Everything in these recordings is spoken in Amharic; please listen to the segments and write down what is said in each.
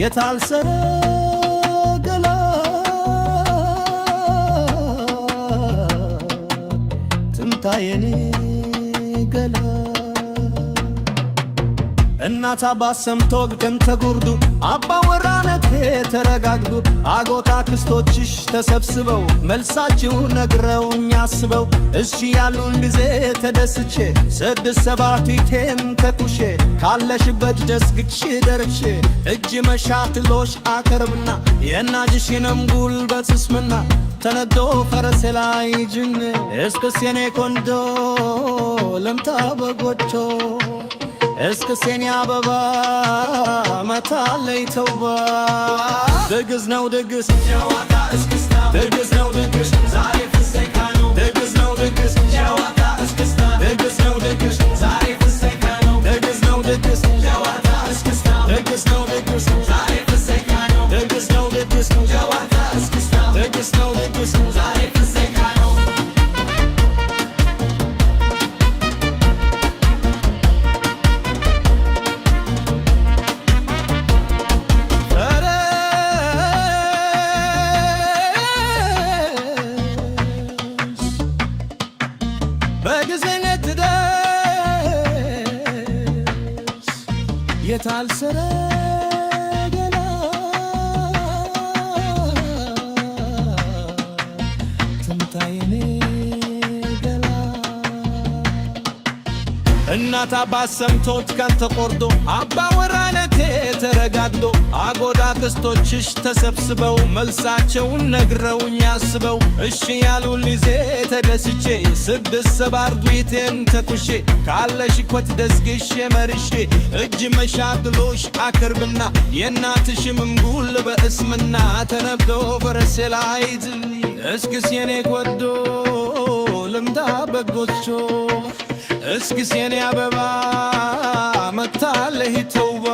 የታል ሰረገላ ትምታ የኔ ገላ። እናት አባት ሰምቶ ቀን ተጎርዱ፣ አባ ወራነቴ ተረጋግዱ፣ አጎት አክስቶችሽ ተሰብስበው መልሳችሁ ነግረውኝ አስበው እሺ ያሉን ጊዜ ተደስቼ ስድስት ሰባት ቴን ተኩሼ ካለሽበት ደስግቼ ደርሼ እጅ መሻትሎሽ አቀርብና የናጅሽንም ጉልበት ስምና ተነዶ ፈረሴ ላይ ጅን እስክስ የኔ ቆንጆ ልምታ በጎጆ፣ እስክስ የኔ አበባ መታለይ ተውባ። ድግስ ነው ድግስ፣ ጨዋታ እስክስታ፣ ድግስ ነው ድግስ፣ ዛሬ ፍስካ ነው። ድግስ ነው ድግስ፣ ጨዋታ እስክስታ፣ ድግስ ነው ድግስ፣ ዛሬ ፍስካ ነው። ድግስ ነው ድግስ፣ ጨዋታ እስክስታ፣ ድግስ ነው ድግስ፣ ዛሬ ፍስካ ነው። ድግስ ነው ድግስ፣ ጨዋታ እስክስታ፣ ድግስ ነው ድግስ፣ ዛሬ ፍስካ ነው። ፈረስ በጊዜነት ትደርስ፣ የታል ሰረገላ ትምታ የኔ ገላ። እናት አባት ሰምቶት ቀን ተቆርጦ፣ አባ ወራነቴ ተረጋግጦ፣ አጎዳ ክስቶችሽ ተሰብስበው መልሳቸውን ነግረውኝ አስበው እሺ ያሉን ጊዜ ተደስቼ ስድስት ሰባት ጌቴን ተኩሼ ካለሽበት ደስግሼ መርሼ እጅ መሻትሎሽ አቅርብና የእናትሽም ጉል በእስምና ተነብዶ ፈረሴ ላይ እስክስ የኔ ቆዶ ልምዳ በጎቾ፣ እስክስ የኔ አበባ መታለህ ተውባ።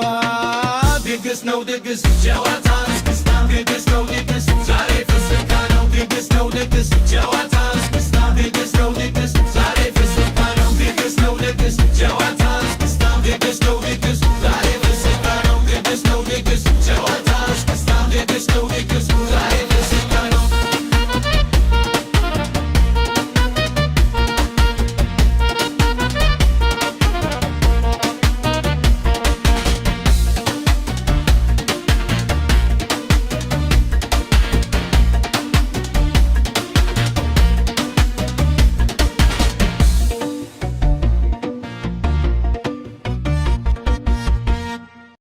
ድግስ ነው ድግስ፣ ጨዋታ እስክስታ፣ ድግስ ነው ድግስ፣ ዛሬ ፍስካ ነው። ድግስ ነው ድግስ፣ ጨዋታ